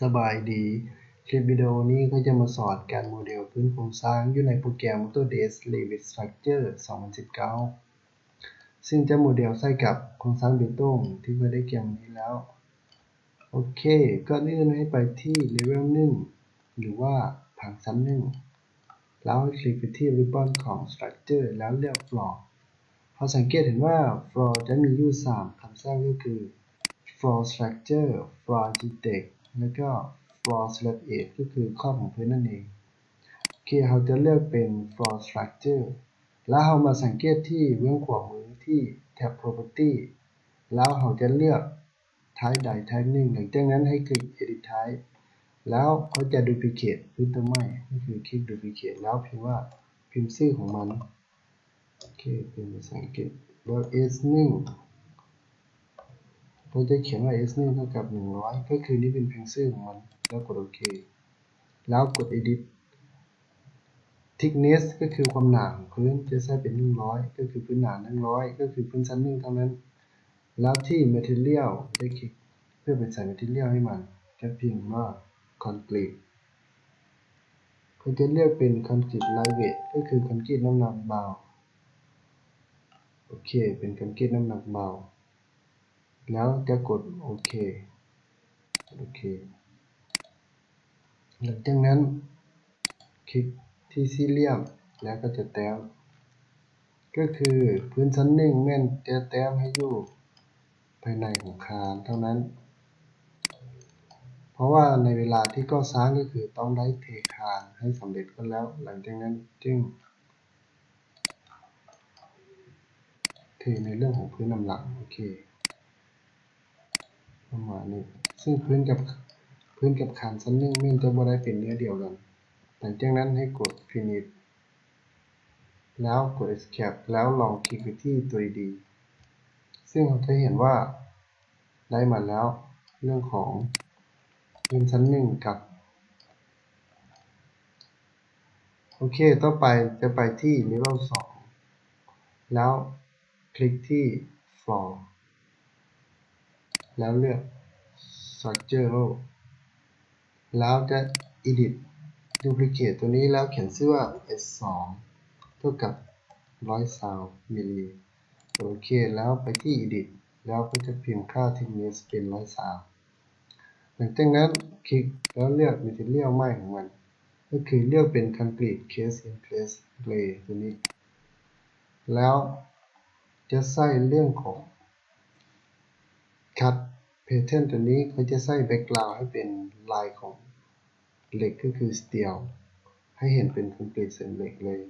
ສະບາຍດີ, ຄລິບວິດີໂອນີ້ຂ້ອຍຈະມາສອນການໂມເດວພື້ນໂຄງສ້າງຢູ່ໃນໂປຣແກຣມ Autodesk Revit Structure ສອງພັນສິບເກົ້າ ຊຶ່ງຈະໂມເດວໃສ່ກັບໂຄງສ້າງເບຕົງທີ່ຂ້ອຍໄດ້ກຽມໄວ້ນີ້ແລ້ວ. ໂອເຄ, ກ່ອນອື່ນໃຫ້ໄປທີ່ເລເວວໜຶ່ງ ຫຼືວ່າຜັງຊັ້ນໜຶ່ງ ແລ້ວໃຫ້ຄລິກໄປທີ່ Ribbon ຂອງ Structure ແລ້ວເລືອກ Floor. ເຮົາສັງເກດເຫັນວ່າ Floor ຈະມີຢູ່ສາມຄຳສັ່ງ ກໍຄື Floor Structure, Floor Architect ແລ້ວກໍ Floor Slab Edge ກໍຄືຂອບຂອງພື້ນນັ້ນເອງ. ໂອເຄ, ເຮົາຈະເລືອກເປັນ Floor Structure ແລ້ວເຮົາມາສັງເກດທີ່ເບື້ອງຂວາມືທີ່ແທັບ Property ແລ້ວເຮົາຈະເລືອກ Type ໃດ Type ໜຶ່ງ. ຫຼັງຈາກນັ້ນໃຫ້ຄລິກ Edit Type ແລ້ວເຮົາຈະ Duplicate ພື້ນຕົວໃໝ່ ກໍຄືຄລິກ Duplicate ແລ້ວພິມວ່າ ພິມຊື່ຂອງມັນ. ໂອເຄ, ເປັນພາສາອັງກິດ ແລ້ວ S ໜຶ່ງ ເຮົາຈະຂຽນວ່າ S ໜຶ່ງເທົ່າກັບໜຶ່ງຮ້ອຍ ກໍຄືນີ້ເປັນພິມຊື່ຂອງມັນ ແລ້ວກົດໂອເຄ ແລ້ວກົດ Edit. Thickness ກໍຄືຄວາມໜາຂອງພື້ນ ຈະໃຊ້ເປັນໜຶ່ງຮ້ອຍ ກໍຄືພື້ນໜາໜຶ່ງຮ້ອຍ ກໍຄືພື້ນຊັ້ນໜຶ່ງເທົ່ານັ້ນ. ແລ້ວທີ່ Material ຈະຄລິກເພື່ອໄປໃສ່ Material ໃຫ້ມັນ ຈະພິມວ່າ Concrete ເຮົາຈະເລືອກເປັນ Concrete Lightweight ກໍຄືຄອນກຣີດນ້ຳໜັກເບົາ. ໂອເຄ, ເປັນຄອນກຣີດນ້ຳໜັກເບົາ ແລ້ວຈະກົດໂອເຄ, ໂອເຄ. ຫຼັງຈາກນັ້ນຄລິກທີ່ສີ່ຫຼ່ຽມ ແລ້ວກໍຈະແຕ້ມ ກໍຄືພື້ນຊັ້ນໜຶ່ງແມ່ນຈະແຕ້ມໃຫ້ຢູ່ພາຍໃນຂອງຄານເທົ່ານັ້ນ ເພາະວ່າໃນເວລາທີ່ກໍ່ສ້າງກໍຄືຕ້ອງໄດ້ເທຄານໃຫ້ສຳເລັດກ່ອນ ແລ້ວຫຼັງຈາກນັ້ນຈຶ່ງ ເທໃນເລື່ອງຂອງພື້ນນຳຫຼັງ. ໂອເຄ, ປະມານນີ້. ຊຶ່ງພື້ນກັບ ພື້ນກັບຄານຊັ້ນໜຶ່ງແມ່ນຈະບໍ່ໄດ້ເປັນເນື້ອດຽວກັນ. ຫຼັງຈາກນັ້ນໃຫ້ກົດ Finish ແລ້ວກົດ Escape ແລ້ວລອງຄລິກໄປທີ່ຕົວ three D ຊຶ່ງເຮົາຈະເຫັນວ່າໄດ້ມາແລ້ວ ເລື່ອງຂອງພື້ນຊັ້ນໜຶ່ງກັບ ໂອເຄ, ຕໍ່ໄປຈະໄປທີ່ Level ສອງ ແລ້ວຄລິກທີ່ Floor ແລ້ວເລືອກ Structure Row ແລ້ວຈະ Edit Duplicate ຕົວນີ້ ແລ້ວຂຽນຊື່ວ່າ S ສອງ ເທົ່າກັບຮ້ອຍຊາວມິລລີ. ໂອເຄ, ແລ້ວໄປທີ່ Edit ແລ້ວກໍຈະພິມຄ່າ Thickness ເປັນຮ້ອຍຊາວ. ຫຼັງຈາກນັ້ນຄລິກແລ້ວເລືອກ Material ໃໝ່ຂອງມັນ ກໍຄືເລືອກເປັນ Concrete Cast in Glass Gray ຕົວນີ້ ແລ້ວຈະໃສ່ເລື່ອງຂອງ Cut Pattern ຕົວນີ້ ເຮົາຈະໃສ່ Background ໃຫ້ເປັນລາຍຂອງເຫຼັກ ກໍຄື Steel ໃຫ້ເຫັນເປັນ Concrete ເສັນເຫຼັກເລີຍ.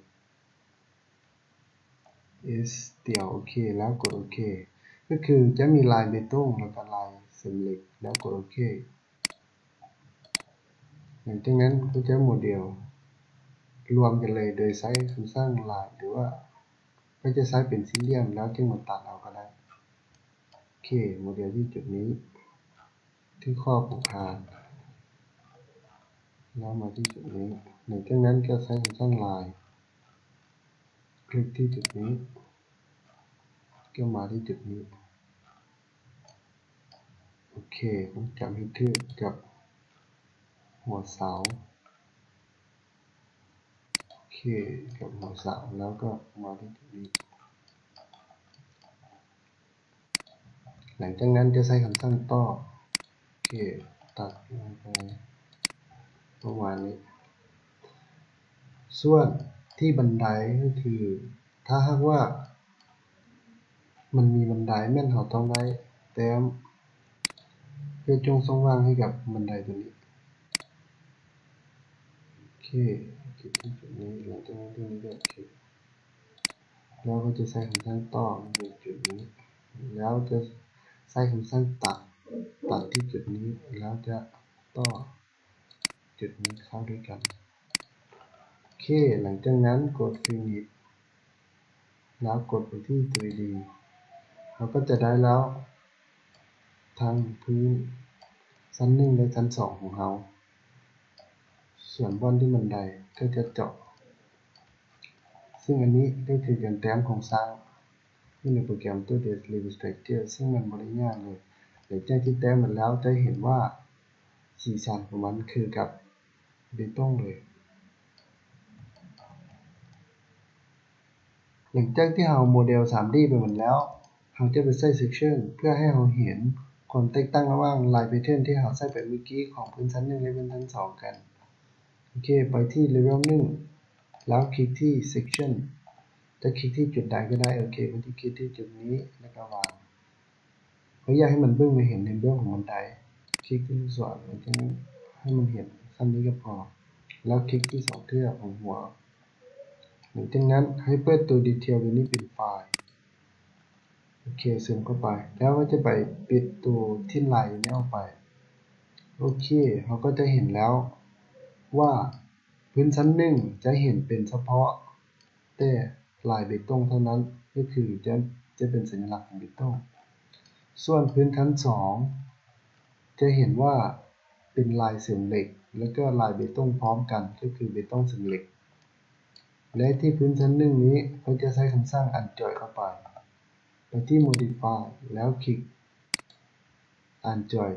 Steel ໂອເຄ ແລ້ວກົດໂອເຄ ກໍຄືຈະມີລາຍເບຕົງ ແລ້ວກໍລາຍເສັນເຫຼັກ ແລ້ວກົດໂອເຄ. ຫຼັງຈາກນັ້ນກໍຈະໂມເດວລວມກັນເລີຍ ໂດຍໃຊ້ຄຳສັ່ງ Line ຫຼືວ່າກໍຈະໃຊ້ເປັນສີ່ຫຼ່ຽມ ແລ້ວຈຶ່ງມາຕັດເອົາກໍໄດ້. ໂອເຄ ໂມເດວທີ່ຈຸດນີ້ ທີ່ຂອບຂອງຄານ ແລ້ວມາທີ່ຈຸດນີ້. ຫຼັງຈາກນັ້ນກໍໃຊ້ຄຳສັ່ງ Line ຄລິກທີ່ຈຸດນີ້ ກໍມາທີ່ຈຸດນີ້. ໂອເຄ ຕ້ອງຈັບໃຫ້ຖືກກັບຫົວເສົາ. ໂອເຄ ກັບຫົວເສົາ ແລ້ວກໍມາທີ່ຈຸດນີ້. ຫຼັງຈາກນັ້ນຈະໃຊ້ຄຳສັ່ງຕໍ່. ໂອເຄ ຕັດລົງໄປປະມານນີ້. ສ່ວນທີ່ບັນໄດກໍຄື ຖ້າຫາກວ່າມັນມີບັນໄດ ແມ່ນເຮົາຕ້ອງໄດ້ແຕ້ມເພື່ອຈົ່ງຊ່ອງວ່າງໃຫ້ກັບບັນໄດຕົວນີ້. ໂອເຄ ຄລິກທີ່ຈຸດນີ້ ຫຼັງຈາກນັ້ນທີ່ນີ້ກໍຄລິກ ແລ້ວກໍຈະໃຊ້ຄຳສັ່ງຕໍ່ມາຢູ່ຈຸດນີ້ ແລ້ວຈະໃຊ້ຄຳສັ່ງຕັດ ຕັດທີ່ຈຸດນີ້ ແລ້ວຈະຕໍ່ຈຸດນີ້ເຂົ້າດ້ວຍກັນ. ໂອເຄ ຫຼັງຈາກນັ້ນກົດ Finish ແລ້ວກົດໄປທີ່ three D ເຮົາກໍຈະໄດ້ແລ້ວ ທັງພື້ນຊັ້ນໜຶ່ງ ແລະ ຊັ້ນສອງຂອງເຮົາ. ສ່ວນບ່ອນທີ່ບັນໄດກໍຈະເຈາະ ຊຶ່ງອັນນີ້ກໍຄືການແຕ້ມໂຄງສ້າງຢູ່ໃນໂປຣແກຣມ Autodesk Revit Structure ຊຶ່ງມັນບໍ່ໄດ້ຍາກເລີຍ. ຫຼັງຈາກທີ່ແຕ້ມມັນແລ້ວ ຈະເຫັນວ່າ ສີສັນຂອງມັນຄືກັບເບຕົງເລີຍ. ຫຼັງຈາກທີ່ເຮົາໂມເດລສາມດີໄປໝົດແລ້ວ, ເຮົາຈະໄປໃສ່ເຊັກຊັນເພື່ອໃຫ້ເຮົາເຫັນຄວາມແຕກຕ່າງລະຫວ່າງລາຍແພເທີນທີ່ເຮົາໃສ່ໄປເມື່ອກີ້ຂອງພື້ນຊັ້ນໜຶ່ງ ແລະ ພື້ນຊັ້ນສອງກັນ. ໂອເຄ, ໄປທີ່ເລເວວໜຶ່ງ ແລ້ວຄລິກທີ່ເຊັກຊັນ. ຈະຄລິກທີ່ຈຸດໃດກໍໄດ້. ໂອເຄ, ມັນຈະຄລິກທີ່ຈຸດນີ້ ແລ້ວກໍວາງ. ເຮົາຢາກໃຫ້ມັນເບິ່ງ ໃຫ້ເຫັນໃນເບື້ອງຂອງບັນໄດ, ຄລິກທີ່ລູກສອນ ແລ້ວຈຶ່ງໃຫ້ມັນເຫັນສ່ຳນີ້ກໍພໍ. ແລ້ວຄລິກທີ່ສອງເທື່ອຂອງຫົວ. ຫຼັງຈາກນັ້ນໃຫ້ເປີດໂຕດີເທວຕົວນີ້ເປັນໄຟລ໌. ໂອເຄ, ເຊີມເຂົ້າໄປ. ແລ້ວເຮົາຈະໄປປິດໂຕທິນລາຍນີ້ອອກໄປ. ໂອເຄ, ເຮົາກໍຈະເຫັນແລ້ວວ່າພື້ນຊັ້ນໜຶ່ງຈະເຫັນເປັນສະເພາະແຕ່ລາຍເບຕົງເທົ່ານັ້ນ, ກໍຄືຈະ ຈະເປັນສັນຍະລັກຂອງເບຕົງ. ສ່ວນພື້ນຊັ້ນສອງຈະເຫັນວ່າເປັນລາຍເສີງເຫຼັກ ແລ້ວກໍລາຍເບຕົງພ້ອມກັນ, ກໍຄືເບຕົງເສີງເຫຼັກ. ແລະ ທີ່ພື້ນຊັ້ນໜຶ່ງນີ້ ເຮົາຈະໃຊ້ຄຳສັ່ງ Unjoin ເຂົ້າໄປ. ໄປທີ່ Modify ແລ້ວຄລິກ Unjoin.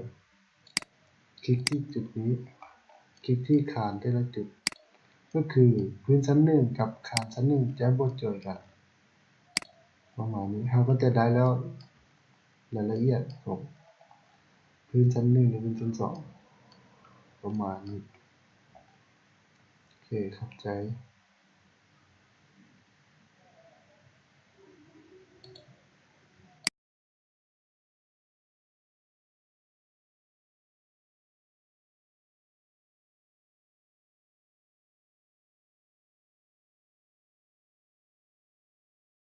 ຄລິກທີ່ຈຸດນີ້, ຄລິກທີ່ຄານແຕ່ລະຈຸດ, ກໍຄືພື້ນຊັ້ນໜຶ່ງກັບຄານຊັ້ນໜຶ່ງຈະບໍ່ຈອຍກັນ. ປະມານນີ້ ເຮົາກໍຈະໄດ້ແລ້ວ ລາຍລະອຽດຂອງພື້ນຊັ້ນໜຶ່ງ ແລະ ພື້ນຊັ້ນສອງ ປະມານນີ້. ໂອເຄ, ຂອບໃຈ.